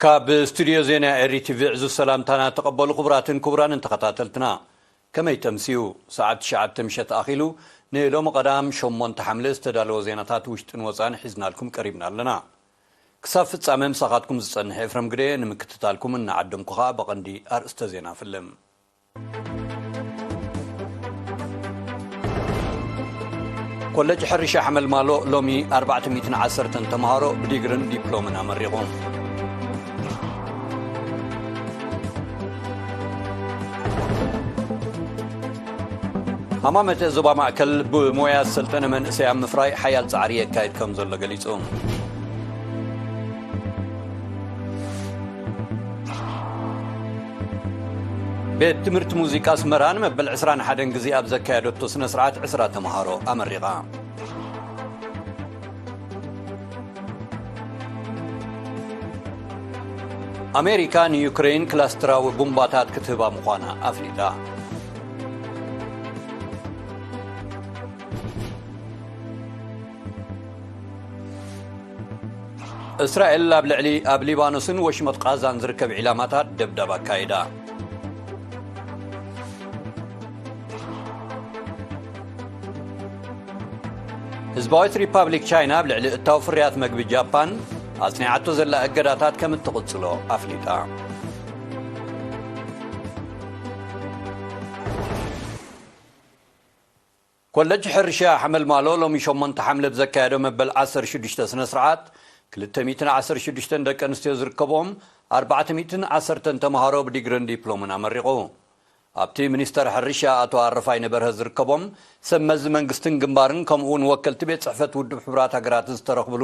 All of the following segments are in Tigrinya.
ካብ ስቱድዮ ዜና ኤሪ ቲቪ ዕዙዝ ሰላምታና ተቐበሉ። ክቡራትን ክቡራንን ተኸታተልትና፣ ከመይ ተምስዩ? ሰዓት ትሽዓተ ምሸት ኣኺሉ። ንሎሚ ቀዳም ሸሞንተ ሓምለ ዝተዳለወ ዜናታት ውሽጥን ወጻእን ሒዝናልኩም ቀሪብና ኣለና። ክሳብ ፍጻመ ምሳኻትኩም ዝጸንሕ ኤፍረም ግደ፣ ንምክትታልኩም እናዓደምኩ ኸኣ ብቐንዲ ኣርእስተ ዜና ፍልም። ኮለጅ ሕርሻ ሓመልማሎ ሎሚ ኣርባዕተ ሚእትን ዓሰርተን ተምሃሮ ብዲግርን ዲፕሎምን ኣመሪቑ። ሃማመተ ዞባ ማእከል ብሞያ ዝሰልጠነ መንእሰይ ኣብ ምፍራይ ሓያል ጻዕሪ የካይድ ከም ዘሎ ገሊጹ። ቤት ትምህርቲ ሙዚቃ ኣስመራ ንመበል ዕስራን ሓደን ግዜ ኣብ ዘካየደቶ ስነ ስርዓት ዕስራ ተምሃሮ ኣመሪቓ። ኣሜሪካ ንዩክሬን ክላስትራዊ ቡምባታት ክትህባ ምዃና ኣፍሊጣ። እስራኤል ኣብ ልዕሊ ኣብ ሊባኖስን ወሽመጥ ቃዛን ዝርከብ ዒላማታት ደብዳብ ኣካይዳ። ህዝባዊት ሪፓብሊክ ቻይና ኣብ ልዕሊ እታው ፍርያት መግቢ ጃፓን ኣጽኒዓቶ ዘላ እገዳታት ከም እትቕጽሎ ኣፍሊጣ። ኮለጅ ሕርሻ ሓመልማሎ ሎሚ ሸሞንተ ሓምለ ብዘካየዶ መበል ዓሰርተ ሽዱሽተ ስነ ስርዓት፣ ክልተ ሚእትን ዓሰርተ ሽዱሽተን ደቂ ኣንስትዮ ዝርከብኦም ኣርባዕተ ሚእትን ዓሰርተን ተምሃሮ ብዲግርን ዲፕሎምን ኣመሪቑ። ኣብቲ ሚኒስተር ሕርሻ ኣቶ ኣረፋይነ በርሀ ዝርከቦም ሰብ መዚ መንግስትን ግንባርን ከምኡ እውን ወከልቲ ቤት ጽሕፈት ውድብ ሕቡራት ሃገራትን ዝተረኽብሉ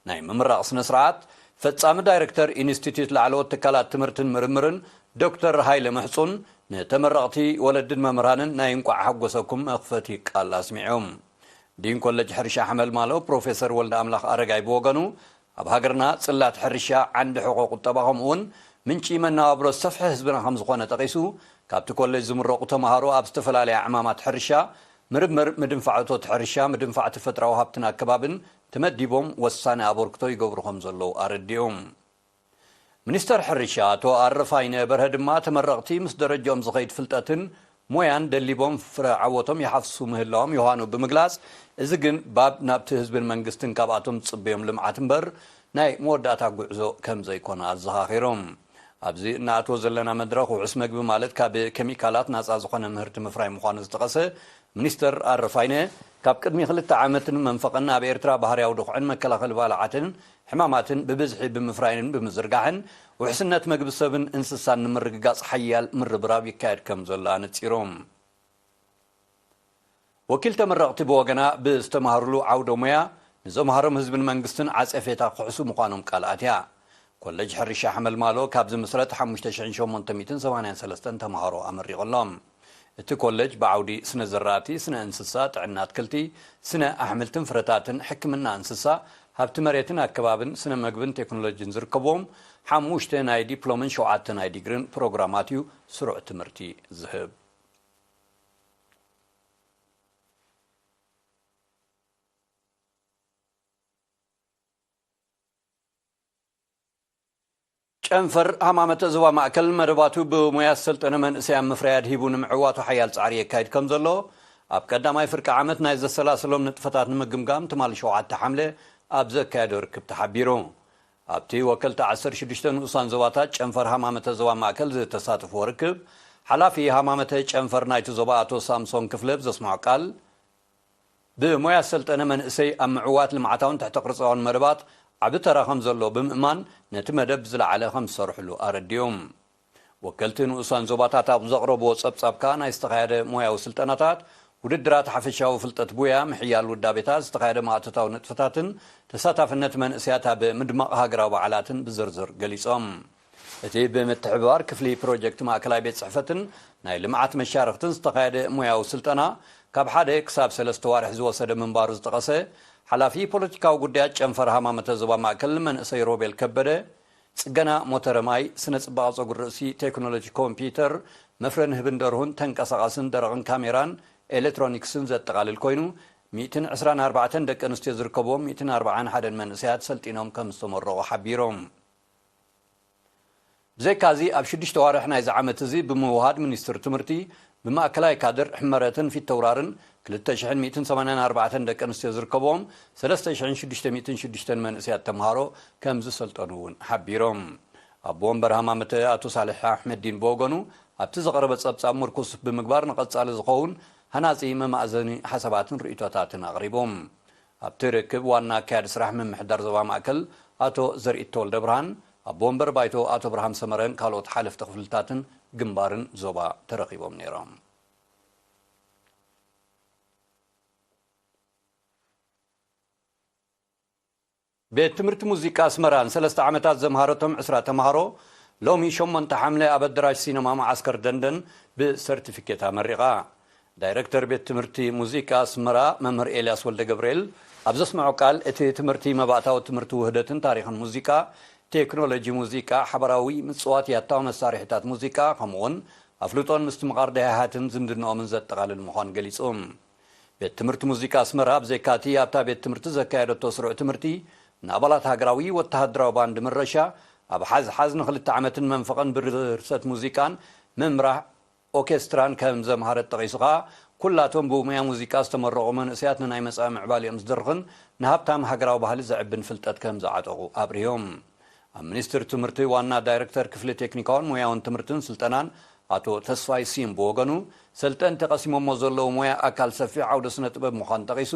ናይ ምምራቕ ስነ ስርዓት፣ ፈጻሚ ዳይረክተር ኢንስቲትዩት ላዕለዎት ትካላት ትምህርትን ምርምርን ዶክተር ሃይለ ምሕጹን ንተመረቕቲ ወለድን መምህራንን ናይ እንቋዕ ሓጎሰኩም መኽፈቲ ቃል ኣስሚዖም። ዲን ኮለጅ ሕርሻ ሓመልማሎ ፕሮፌሰር ወልደ ኣምላኽ ኣረጋይ ብወገኑ፣ ኣብ ሃገርና ጽላት ሕርሻ ዓንዲ ሕቖ ቁጠባ ከምኡ እውን ምንጪ መነባብሮ ዝሰፍሐ ህዝብና ከም ዝኾነ ጠቒሱ፣ ካብቲ ኮሌጅ ዝምረቑ ተምሃሮ ኣብ ዝተፈላለያ ዕማማት ሕርሻ፣ ምርምር፣ ምድንፋዕ እቶት ሕርሻ፣ ምድንፋዕ ተፈጥራዊ ሃብትን ኣከባብን ተመዲቦም ወሳኒ ኣበርክቶ ይገብሩ ከም ዘለዉ ኣረዲኦም። ሚኒስተር ሕርሻ ኣቶ ኣረፋይነ በርሀ ድማ ተመረቕቲ ምስ ደረጃኦም ዝኸይድ ፍልጠትን ሞያን ደሊቦም ፍረ ዓወቶም ይሓፍሱ ምህላዎም ዮሃኑ ብምግላጽ፣ እዚ ግን ባብ ናብቲ ህዝብን መንግስትን ካብኣቶም ዝጽበዮም ልምዓት እምበር ናይ መወዳእታ ጉዕዞ ከም ዘይኮነ ኣዘኻኺሮም። ኣብዚ እናኣትዎ ዘለና መድረኽ ውሑስ መግቢ ማለት ካብ ኬሚካላት ናጻ ዝኾነ ምህርቲ ምፍራይ ምዃኑ ዝጠቐሰ ሚኒስተር ኣረፋይነ፣ ካብ ቅድሚ ክልተ ዓመትን መንፈቕን ኣብ ኤርትራ ባህርያዊ ድኹዕን መከላኸሊ ባልዓትን ሕማማትን ብብዝሒ ብምፍራይን ብምዝርጋሕን ውሕስነት መግቢ ሰብን እንስሳን ንምርግጋጽ ሓያል ምርብራብ ይካየድ ከም ዘሎ ኣነጺሮም። ወኪል ተመረቕቲ ብወገና ብዝተማህሩሉ ዓውደ ሞያ ንዘምሃሮም ህዝብን መንግስትን ዓጸፌታ ክሕሱ ምዃኖም ቃል ኣትያ። ኮለጅ ሕርሻ ሓመልማሎ ካብ ዝምስረት ሓሙሽተ ሽሕን ሸሞንተ ሚእትን ሰማንያን ሰለስተን ተምሃሮ ኣመሪቑሎም። እቲ ኮለጅ ብዓውዲ ስነ ዘራእቲ፣ ስነ እንስሳ፣ ጥዕና ኣትክልቲ፣ ስነ ኣሕምልትን ፍረታትን፣ ሕክምና እንስሳ፣ ሃብቲ መሬትን ኣከባብን፣ ስነ መግብን ቴክኖሎጂን ዝርከብዎም ሓሙሽተ ናይ ዲፕሎምን ሸውዓተ ናይ ዲግሪን ፕሮግራማት እዩ ስሩዕ ትምህርቲ ዝህብ። ጨንፈር ሃማመተ ዞባ ማእከል መደባቱ ብሞያ ዝሰልጠነ መንእሰይ ኣብ ምፍራይ ኣድሂቡ ንምዕዋቱ ሓያል ጻዕሪ የካይድ ከም ዘሎ፣ ኣብ ቀዳማይ ፍርቂ ዓመት ናይ ዘሰላሰሎም ንጥፈታት ንምግምጋም ትማሊ ሸውዓተ ሓምለ ኣብ ዘካየዶ ርክብ ተሓቢሩ። ኣብቲ ወከልቲ ዓሰርተ ሽዱሽተ ንኡሳን ዞባታት ጨንፈር ሃማመተ ዞባ ማእከል ዝተሳተፍዎ ርክብ፣ ሓላፊ ሃማመተ ጨንፈር ናይቲ ዞባ ኣቶ ሳምሶን ክፍለ ብዘስምዖ ቃል፣ ብሞያ ዝሰልጠነ መንእሰይ ኣብ ምዕዋት ልምዓታውን ትሕተ ቅርጻውን መደባት ዓቢ ተራ ከም ዘሎ ብምእማን፣ ነቲ መደብ ብዝለዓለ ከም ዝሰርሕሉ ኣረዲኦም። ወከልቲ ንኡሳን ዞባታት ኣብ ዘቕረብዎ ጸብጻብ ከኣ፣ ናይ ዝተኻየደ ሞያዊ ስልጠናታት፣ ውድድራት ሓፈሻዊ ፍልጠት ቡያ፣ ምሕያል ውዳቤታት፣ ዝተኻየደ ማእቶታዊ ንጥፈታትን ተሳታፍነት መንእሰያት ኣብ ምድማቕ ሃገራዊ በዓላትን ብዝርዝር ገሊጾም። እቲ ብምትሕብባር ክፍሊ ፕሮጀክት ማእከላይ ቤት ጽሕፈትን ናይ ልምዓት መሻርኽትን ዝተኻየደ ሞያዊ ስልጠና፣ ካብ ሓደ ክሳብ ሰለስተ ዋርሕ ዝወሰደ ምንባሩ ዝጠቐሰ ሓላፊ ፖለቲካዊ ጉዳያት ጨንፈር ሃማመተ ዞባ ማእከል መንእሰይ ሮቤል ከበደ፣ ጽገና ሞተረ ማይ፣ ስነ ጽባቐ ጸጉሪ ርእሲ፣ ቴክኖሎጂ ኮምፒውተር፣ መፍረ ንህብን ደርሁን፣ ተንቀሳቓስን ደረቕን ካሜራን ኤሌክትሮኒክስን ዘጠቓልል ኮይኑ፣ ሚእትን ዕስራን ኣርባዕተን ደቂ ኣንስትዮ ዝርከብዎም ሚእትን ኣርባዓን ሓደን መንእሰያት ሰልጢኖም ከም ዝተመረቑ ሓቢሮም። ብዘይካዚ ኣብ ሽዱሽተ ዋርሕ ናይዚ ዓመት እዚ ብምውሃድ ሚኒስትር ትምህርቲ ብማእከላይ ካድር ሕመረትን ፊተውራርን ክልተ ሽሕን ሚእትን ሰማንያን ኣርባዕተን ደቂ ኣንስትዮ ዝርከብዎም ሰለስተ ሽሕን ሽዱሽተ ሚእትን ሽዱሽተን መንእሰያት ተምሃሮ ከም ዝሰልጠኑ እውን ሓቢሮም። ኣቦ ወንበር ሃማመተ ኣቶ ሳልሕ ኣሕመዲን ብወገኑ ኣብቲ ዝቐረበ ጸብጻብ ምርኩስ ብምግባር ንቐጻሊ ዝኸውን ሃናጺ መማእዘኒ ሓሳባትን ርእይቶታትን ኣቕሪቦም። ኣብቲ ርክብ ዋና ኣካያዲ ስራሕ ምምሕዳር ዞባ ማእከል ኣቶ ዘርኢት ተወልደ ብርሃን፣ ኣቦ ወንበር ባይቶ ኣቶ ብርሃም ሰመረን ካልኦት ሓለፍቲ ክፍልታትን ግንባርን ዞባ ተረኺቦም ነይሮም። ቤት ትምህርቲ ሙዚቃ ኣስመራ ንሰለስተ ዓመታት ዘምሃረቶም ዕስራ ተምሃሮ ሎሚ ሸሞንተ ሓምለ ኣብ ኣደራሽ ሲነማ መዓስከር ደንደን ብሰርቲፊኬት ኣመሪቓ። ዳይረክተር ቤት ትምህርቲ ሙዚቃ ኣስመራ መምህር ኤልያስ ወልደ ገብርኤል ኣብ ዘስምዖ ቃል፣ እቲ ትምህርቲ መባእታዊ ትምህርቲ ውህደትን ታሪኽን ሙዚቃ፣ ቴክኖሎጂ ሙዚቃ፣ ሓበራዊ ምጽዋት ያታዊ መሳርሒታት ሙዚቃ፣ ከምኡውን ኣፍልጦን ምስትምቓር ደሃያትን ዝምድንኦምን ዘጠቓልል ምዃኑ ገሊጹ። ቤት ትምህርቲ ሙዚቃ ኣስመራ ብዘይካቲ ኣብታ ቤት ትምህርቲ ዘካየደቶ ስሩዕ ትምህርቲ ንኣባላት ሃገራዊ ወተሃደራዊ ባንድ ምረሻ፣ ኣብ ሓዝሓዝ ንኽልተ ዓመትን መንፈቕን ብድርሰት ሙዚቃን ምምራሕ ኦርኬስትራን ከም ዘምሃረት ጠቒሱ ከኣ፣ ኩላቶም ብሙያ ሙዚቃ ዝተመረቑ መንእሰያት ንናይ መጻኢ ምዕባሊኦም ዝድርኽን ንሃብታም ሃገራዊ ባህሊ ዘዕብን ፍልጠት ከም ዝዓጠቑ ኣብሪሆም። ኣብ ሚኒስትሪ ትምህርቲ ዋና ዳይረክተር ክፍሊ ቴክኒካውን ሞያውን ትምህርትን ስልጠናን ኣቶ ተስፋይ ስዩም ብወገኑ፣ ሰልጠንቲ ቀሲሞሞ ዘለዉ ሞያ ኣካል ሰፊሕ ዓውደ ስነ ጥበብ ምዃኑ ጠቒሱ፣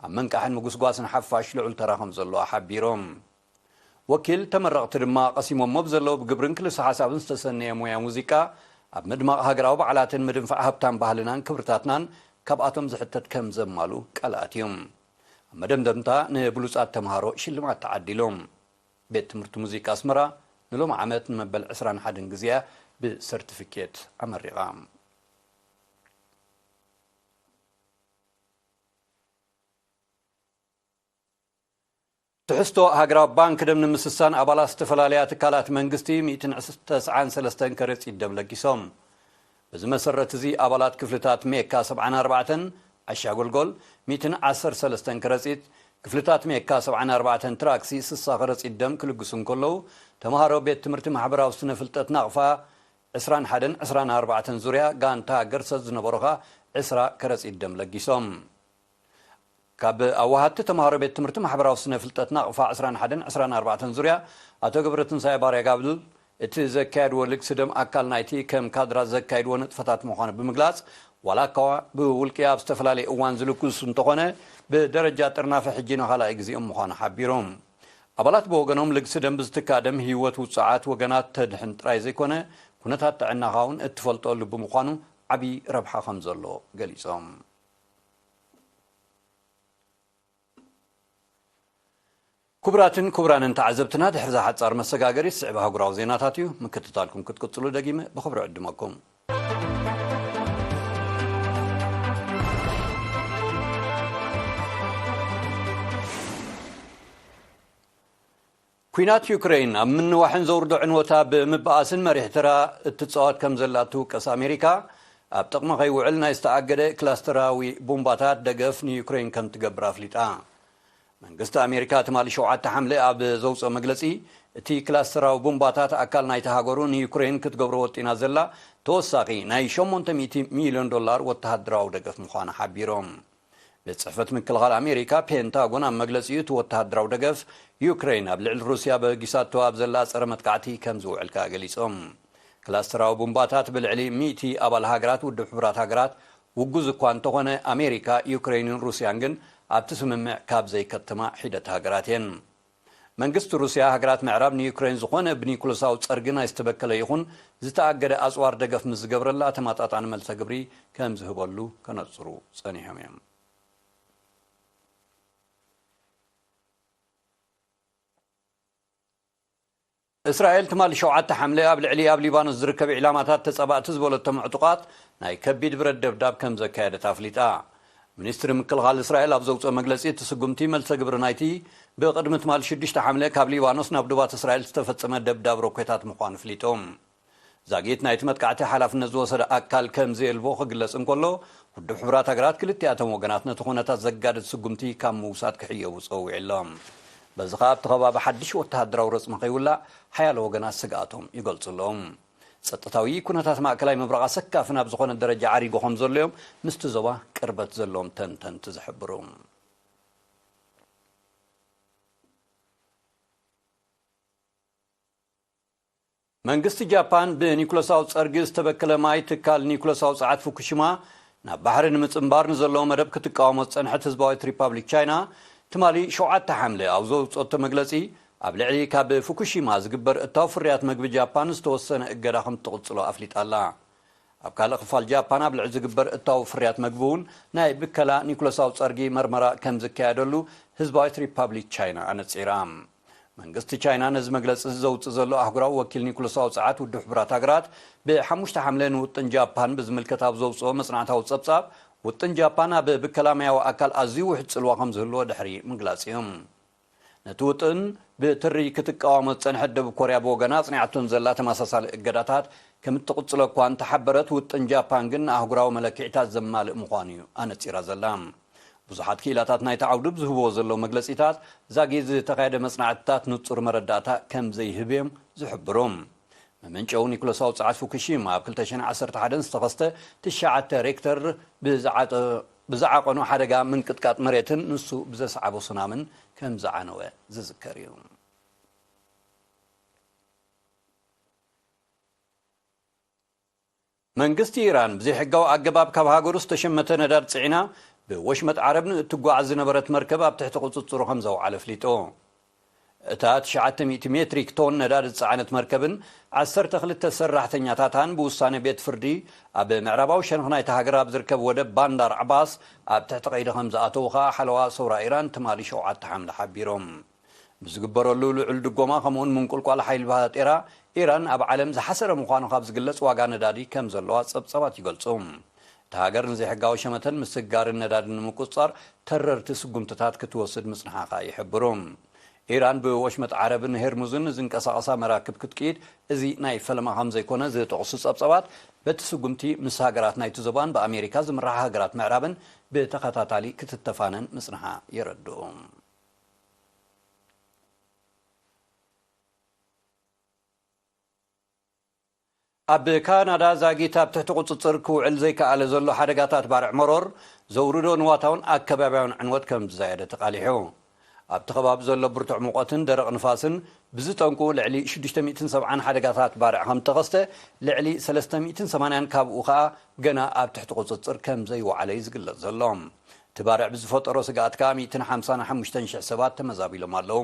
ኣብ ምንቃሕን ምጉስጓስን ሓፋሽ ልዑል ተራ ከም ዘለዎ ሓቢሮም። ወኪል ተመረቕቲ ድማ ቀሲሞሞ ብዘለዉ ብግብርን ክልሰ ሓሳብን ዝተሰነየ ሞያ ሙዚቃ ኣብ ምድማቕ ሃገራዊ በዓላትን ምድንፋዕ ሃብታም ባህልናን ክብርታትናን ካብኣቶም ዝሕተት ከም ዘማሉ ቃል ኣትዮም። ኣብ መደምደምታ ንብሉጻት ተምሃሮ ሽልማት ተዓዲሎም። ቤት ትምህርቲ ሙዚቃ ኣስመራ ንሎም ዓመት ንመበል ዕስራን ሓደን ግዜኣ ብሰርቲፊኬት ኣመሪቓ። ትሕዝቶ ሃገራዊ ባንክ ደም ንምስሳን ኣባላት ዝተፈላለያ ትካላት መንግስቲ ሚእትን ተስዓን ሰለስተን ከረጺት ደም ለጊሶም። በዚ መሰረት እዚ ኣባላት ክፍልታት ሜካ ሰብዓን ኣርባዕተን፣ ዓሻ ጎልጎል ሚእትን ዓሰርተ ሰለስተን ከረጺት፣ ክፍልታት ሜካ ሰብዓን ኣርባዕተን ትራክሲ ስሳ ከረጺት ደም ክልግሱ እንከለዉ፣ ተምሃሮ ቤት ትምህርቲ ማሕበራዊ ስነ ፍልጠት ናቕፋ ዕስራን ሓደን ዕስራን ኣርባዕተን ዙርያ ጋንታ ገርሰት ዝነበሩ ኸኣ ዕስራ ከረጺት ደም ለጊሶም። ካብ ኣዋሃድቲ ተምሃሮ ቤት ትምህርቲ ማሕበራዊ ስነ ፍልጠት ናቕፋ ዕስራን ሓደን ዕስራን ኣርባዕተን ዙርያ ኣቶ ገብረትንሳኤ ባርያ ጋብል፣ እቲ ዘካየድዎ ልግሲ ደም ኣካል ናይቲ ከም ካድራት ዘካየድዎ ንጥፈታት ምዃኑ ብምግላጽ፣ ዋላ እኳ ብውልቂ ኣብ ዝተፈላለየ እዋን ዝልግሱ እንተኾነ፣ ብደረጃ ጥርናፈ ሕጂ ንኻልኣይ ግዜኦም ምዃኑ ሓቢሮም። ኣባላት ብወገኖም፣ ልግሲ ደም ብዝትካእ ደም ህይወት ውጹዓት ወገናት ተድሕን ጥራይ ዘይኮነ፣ ኩነታት ጥዕናኻ እውን እትፈልጠሉ ብምዃኑ ዓቢ ረብሓ ከም ዘሎ ገሊጾም። ክቡራትን ክቡራንን ተዓዘብትና፣ ድሕሪ እዛ ሓጻር መሰጋገሪት ዝስዕብ ኣህጉራዊ ዜናታት እዩ። ምክትታልኩም ክትቅጽሉ ደጊመ ብኽብሪ ዕድመኩም። ኲናት ዩክረይን ኣብ ምንዋሕን ዘውርዶ ዕንወታ ብምብኣስን መሪሕ ተራ እትጻወት ከም ዘላ እትውቀስ ኣሜሪካ፣ ኣብ ጥቕሚ ከይውዕል ናይ ዝተኣገደ ክላስተራዊ ቡምባታት ደገፍ ንዩክረይን ከም ትገብር ኣፍሊጣ። መንግስቲ ኣሜሪካ ትማሊ ሸውዓተ ሓምለ ኣብ ዘውፅኦ መግለፂ፣ እቲ ክላስተራዊ ቡምባታት ኣካል ናይቲ ሃገሩ ንዩክሬን ክትገብሮ ወጢና ዘላ ተወሳኺ ናይ ሸሞንተ ሚእቲ ሚልዮን ዶላር ወተሃደራዊ ደገፍ ምዃኑ ሓቢሮም። ቤት ጽሕፈት ምክልኻል ኣሜሪካ ፔንታጎን ኣብ መግለጺኡ፣ እቲ ወተሃደራዊ ደገፍ ዩክሬን ኣብ ልዕሊ ሩስያ በጊሳቶ ኣብ ዘላ ጸረ መጥቃዕቲ ከም ዝውዕል ከኣ ገሊጾም። ክላስተራዊ ቡምባታት ብልዕሊ ሚእቲ ኣባል ሃገራት ውድብ ሕቡራት ሃገራት ውጉዝ እኳ እንተኾነ፣ ኣሜሪካ፣ ዩክረይንን ሩስያን ግን ኣብቲ ስምምዕ ካብ ዘይከተማ ሒደት ሃገራት እየን። መንግስቲ ሩስያ፣ ሃገራት ምዕራብ ንዩክረይን ዝኾነ ብኒኩለሳዊ ጸርጊ ናይ ዝተበከለ ይኹን ዝተኣገደ ኣጽዋር ደገፍ ምስ ዝገብረላ፣ ተመጣጣኒ መልሰ ግብሪ ከም ዝህበሉ ከነጽሩ ጸኒሖም እዮም። እስራኤል ትማሊ ሸውዓተ ሓምለ ኣብ ልዕሊ ኣብ ሊባኖስ ዝርከብ ዒላማታት ተጻባእቲ ዝበለቶም ዕጡቓት ናይ ከቢድ ብረት ደብዳብ ከም ዘካየደት ኣፍሊጣ። ሚኒስትሪ ምክልኻል እስራኤል ኣብ ዘውጽኦ መግለጺ፣ እቲ ስጉምቲ መልሰ ግብሪ ናይቲ ብቕድሚ ትማሊ ሽዱሽተ ሓምለ ካብ ሊባኖስ ናብ ዶባት እስራኤል ዝተፈጸመ ደብዳብ ሮኬታት ምዃኑ ኣፍሊጡ። ዛጊት ናይቲ መጥቃዕቲ ሓላፍነት ዝወሰደ ኣካል ከም ዘየልቦ ክግለጽ እንከሎ፣ ውድብ ሕቡራት ሃገራት ክልቲኣቶም ወገናት ነቲ ኩነታት ዘጋድድ ስጉምቲ ካብ ምውሳድ ክሕየቡ ጸዊዑ ኣሎ። በዚ ኸኣ ኣብቲ ከባቢ ሓድሽ ወተሃደራዊ ረጽሚ ከይውላዕ ሓያሎ ወገናት ስግኣቶም ይገልጹ ኣለዉ። ጸጥታዊ ኩነታት ማእከላይ ምብራቕ ኣሰካፊ ናብ ዝኾነ ደረጃ ዓሪጉ ከም ዘሎ እዮም ምስቲ ዞባ ቅርበት ዘለዎም ተንተንቲ ዝሕብሩ። መንግስቲ ጃፓን ብኒኩለሳዊ ጸርጊ ዝተበከለ ማይ ትካል ኒኩለሳዊ ጸዓት ፉኩሺማ ናብ ባሕሪ ንምጽንባር ንዘለዎ መደብ ክትቃወሞ ዝጸንሐት ህዝባዊት ሪፓብሊክ ቻይና፣ ትማሊ ሸውዓተ ሓምለ ኣብ ዘውጽኦቶ መግለጺ፣ ኣብ ልዕሊ ካብ ፉኩሺማ ዝግበር እታው ፍርያት መግቢ ጃፓን ዝተወሰነ እገዳ ከም ትቕጽሎ ኣፍሊጣ ኣላ። ኣብ ካልእ ክፋል ጃፓን ኣብ ልዕሊ ዝግበር እታው ፍርያት መግቢ እውን ናይ ብከላ ኒኩለሳዊ ጸርጊ መርመራ ከም ዝካየደሉ ህዝባዊት ሪፓብሊክ ቻይና ኣነጺራ። መንግስቲ ቻይና ነዚ መግለጺ ዘውጽእ ዘሎ ኣህጉራዊ ወኪል ኒኩለሳዊ ጸዓት ውድብ ሕቡራት ሃገራት ብሓሙሽተ ሓምለ ንውጥን ጃፓን ብዝምልከት ኣብ ዘውጽኦ መጽናዕታዊ ጸብጻብ፣ ውጥን ጃፓን ኣብ ብከላ ማያዊ ኣካል ኣዝዩ ውሕድ ጽልዋ ከም ዝህልዎ ድሕሪ ምግላጽ እዩ። ነቲ ውጥን ብትሪ ክትቃወሞ ዝጸንሐት ደቡብ ኮርያ ብወገና ኣጽኒዓቶን ዘላ ተመሳሳሊ እገዳታት ከም እትቕጽሎ እኳ እንተሓበረት፣ ውጥን ጃፓን ግን ንኣህጉራዊ መለክዒታት ዘማልእ ምዃኑ እዩ ኣነጺራ ዘላ። ብዙሓት ክኢላታት ናይቲ ዓውዲ ብዝህብዎ ዘለዉ መግለጺታት፣ ዛጊት ዝተኻየደ መጽናዕትታት ንጹር መረዳእታ ከም ዘይህብ እዮም ዝሕብሩ። መመንጨዊ ኒኩለሳዊ ጸዓት ፉኩሺማ ኣብ ክልተ ሽሕን ዓሰርተ ሓደን ዝተኸስተ ትሽዓተ ሬክተር ብዝዓጠ-፣ ብዝዓቐኖ ሓደጋ ምንቅጥቃጥ መሬትን ንሱ ብዘስዓቦ ሱናምን ከም ዝዓነወ ዝዝከር እዩ። መንግስቲ ኢራን ብዘይሕጋዊ ኣገባብ ካብ ሃገሩ ዝተሸመተ ነዳድ ጽዒና ብወሽመጥ ዓረብ ንእትጓዓዝ ዝነበረት መርከብ ኣብ ትሕቲ ቁጽጽሩ ከም ዘውዓለ ኣፍሊጡ። እታ ትሽዓተ ሚእቲ ሜትሪክ ቶን ነዳዲ ዝጸዓነት መርከብን ዓሰርተ ክልተ ሰራሕተኛታታን ብውሳነ ቤት ፍርዲ ኣብ ምዕራባዊ ሸነኽ ናይታ ሃገር ኣብ ዝርከብ ወደብ ባንዳር ዓባስ ኣብ ትሕቲ ቀይዲ ከም ዝኣተዉ ከኣ ሓለዋ ሰውራ ኢራን ትማሊ ሸውዓተ ሓምለ ሓቢሮም። ብዝግበረሉ ልዑል ድጎማ ከምኡውን ምንቁልቋል ሓይሊ ባጤራ፣ ኢራን ኣብ ዓለም ዝሓሰረ ምዃኑ ካብ ዝግለጽ ዋጋ ነዳዲ ከም ዘለዋ ጸብጻባት ይገልጹ። እታ ሃገር ንዘይሕጋዊ ሸመተን ምስግጋርን ነዳድን ንምቁጽጻር ተረርቲ ስጉምትታት ክትወስድ ምጽንሓ ከኣ ይሕብሩ። ኢራን ብወሽመጥ ዓረብን ሄርሙዝን ዝንቀሳቐሳ መራክብ ክትቅይድ እዚ ናይ ፈለማ ከም ዘይኮነ ዝጠቕሱ ጸብጻባት፣ በቲ ስጉምቲ ምስ ሃገራት ናይቲ ዞባን ብኣሜሪካ ዝምርሓ ሃገራት ምዕራብን ብተኸታታሊ ክትተፋነን ምጽንሓ የረድኡ። ኣብ ካናዳ ዛጊት ኣብ ትሕቲ ቁጽጽር ክውዕል ዘይከኣለ ዘሎ ሓደጋታት ባርዕ መሮር ዘውርዶ ንዋታውን ኣከባብያውን ዕንወት ከም ዝዛየደ ተቓሊሑ። ኣብቲ ከባቢ ዘሎ ብርቱዕ ሙቐትን ደረቕ ንፋስን ብዝጠንቁ ልዕሊ ሽዱሽተ ሚእትን ሰብዓን ሓደጋታት ባርዕ ከም ተኸስተ፣ ልዕሊ ሰለስተ ሚእትን ሰማንያን ካብኡ ከኣ ገና ኣብ ትሕቲ ቁጽጽር ከም ዘይወዓለ እዩ ዝግለጽ ዘሎ። እቲ ባርዕ ብዝፈጠሮ ስግኣት ከኣ ሚእትን ሓምሳን ሓሙሽተን ሽሕ ሰባት ተመዛቢሎም ኣለዉ።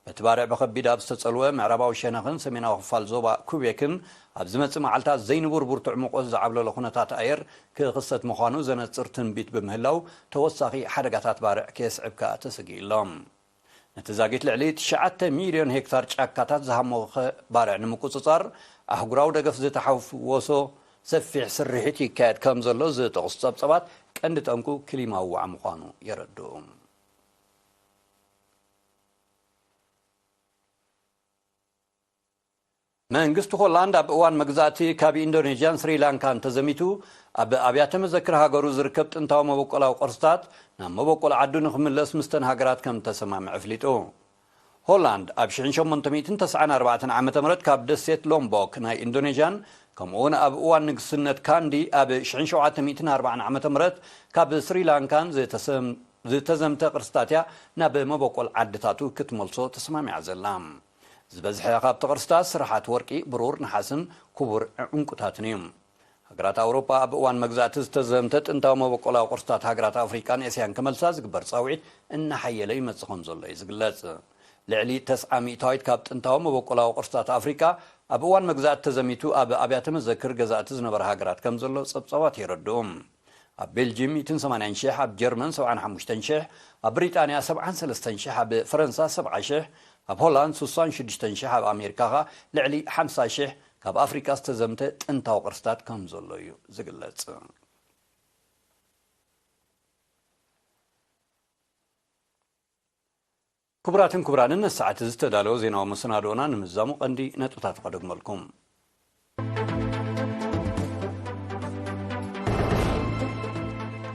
በቲ ባርዕ ብኸቢድ ኣብ ዝተጸልወ ምዕራባዊ ሸነኽን ሰሜናዊ ክፋል ዞባ ኩቤክን ኣብ ዝመጽእ መዓልታት ዘይንቡር ብርቱዕ ሙቐት ዝዓብለሎ ኩነታት ኣየር ክኽሰት ምዃኑ ዘነጽር ትንቢት ብምህላው፣ ተወሳኺ ሓደጋታት ባርዕ ከየስዕብ ከኣ ተሰጊኡ ኣሎ። ነቲ ዛጊት ልዕሊ ትሽዓተ ሚልዮን ሄክታር ጫካታት ዝሃሞኸ ባርዕ ንምቁጽጻር፣ ኣህጉራዊ ደገፍ ዝተሓወሶ ሰፊሕ ስርሒት ይካየድ ከም ዘሎ ዝጠቕሱ ጸብጻባት፣ ቀንዲ ጠንቁ ክሊማዊ ዋዕ ምዃኑ የረድኡ። መንግስቲ ሆላንድ ኣብ እዋን መግዛእቲ ካብ ኢንዶኔዥያን ስሪላንካን ተዘሚቱ ኣብ ኣብያተ መዘክር ሃገሩ ዝርከብ ጥንታዊ መበቆላዊ ቅርስታት ናብ መበቆል ዓዱ ንክምለስ ምስተን ሃገራት ከም ተሰማምዐ ኣፍሊጡ። ሆላንድ ኣብ ሽሕን ሸሞንተ ሚእትን ተስዓን ኣርባዕተን ዓመተ ምህረት ካብ ደሴት ሎምቦክ ናይ ኢንዶኔዥያን፣ ከምኡውን ኣብ እዋን ንግስነት ካንዲ ኣብ ሽሕን ሸውዓተ ሚእትን ኣርባዓን ዓመተ ምህረት ካብ ስሪላንካን ዝተሰም-፣ ዝተዘምተ ቅርስታት እያ ናብ መበቆል ዓድታቱ ክትመልሶ ተሰማሚዓ ዘላ። ዝበዝሐ ካብቲ ቅርስታት ስርሓት ወርቂ፣ ብሩር፣ ነሓስን ክቡር ዕንቁታትን እዩ። ሃገራት ኣውሮጳ ኣብ እዋን መግዛእቲ ዝተዘምተ ጥንታዊ መበቆላዊ ቅርስታት ሃገራት ኣፍሪቃን ኤስያን ክመልሳ ዝግበር ጻውዒት እናሓየለ ይመጽእ ከም ዘሎ እዩ ዝግለጽ። ልዕሊ ተስዓ ሚእታዊት ካብ ጥንታዊ መበቆላዊ ቅርስታት ኣፍሪቃ ኣብ እዋን መግዛእቲ ተዘሚቱ ኣብ ኣብያተ መዘክር ገዛእቲ ዝነበረ ሃገራት ከም ዘሎ ጸብጻባት የረድኡ። ኣብ ቤልጂም ሚእትን ሰማንያን ሽሕ፣ ኣብ ጀርመን ሰብዓን ሓሙሽተን ሽሕ፣ ኣብ ብሪጣንያ ሰብዓን ሰለስተን ሽሕ፣ ኣብ ፈረንሳ ሰብዓ ሽሕ፣ ኣብ ሆላንድ ስሳን ሽዱሽተን ሽሕ፣ ኣብ ኣሜሪካ ኸኣ ልዕሊ ሓምሳ ሽሕ ካብ ኣፍሪቃ ዝተዘምተ ጥንታዊ ቅርስታት ከም ዘሎ እዩ ዝግለጽ። ክቡራትን ክቡራንን፣ ነዚ ሰዓት እዚ ዝተዳለወ ዜናዊ መሰናድኦና ንምዛሙ ቀንዲ ነጥብታት ከደግመልኩም።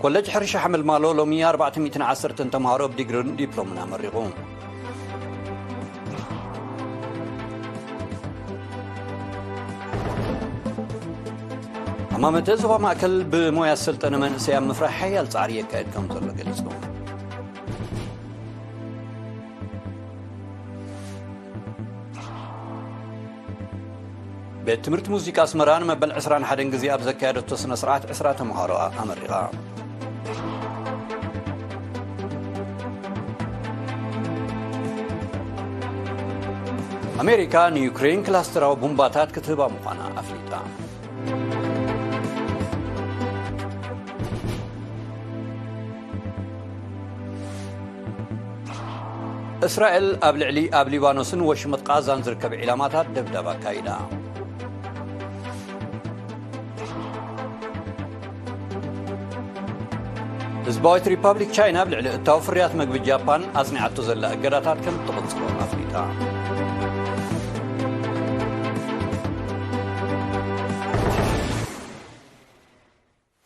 ኮለጅ ሕርሻ ሓመልማሎ ሎሚ ኣርባዕተ ሚእትን ዓሰርተን ተምሃሮ ብዲግሪን ዲፕሎምን ኣመሪቑ። ማመተ ዞባ ማእከል ብሞያ ዝሰልጠነ መንእሰይ ኣብ ምፍራይ ሓያል ጻዕሪ የካየድ ከም ዘሎ ገሊጹ። ቤት ትምህርቲ ሙዚቃ ኣስመራ ንመበል ዕስራን ሓደን ግዜ ኣብ ዘካየደቶ ስነ ስርዓት ዕስራ ተምሃሮ ኣመሪቓ። ኣሜሪካ ንዩክሬን ክላስተራዊ ቡምባታት ክትህባ ምዃና ኣፍሊጣ። እስራኤል ኣብ ልዕሊ ኣብ ሊባኖስን ወሽመጥ ቃዛን ዝርከብ ዒላማታት ደብዳብ ኣካይዳ። ህዝባዊት ሪፓብሊክ ቻይና ኣብ ልዕሊ እታዊ ፍርያት መግቢ ጃፓን ኣጽኒዓቶ ዘላ እገዳታት ከም እትቕጽሎ ኣፍሊጣ።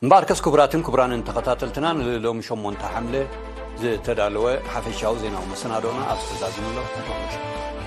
እምበኣርከስ ክቡራትን ክቡራንን ተኸታተልትና፣ ንሎሚ ሸሞንተ ሓምለ ዝተዳለወ ሓፈሻዊ ዜናዊ መሰናዶና ኣብዚ ተዛዚሙ ኣሎ።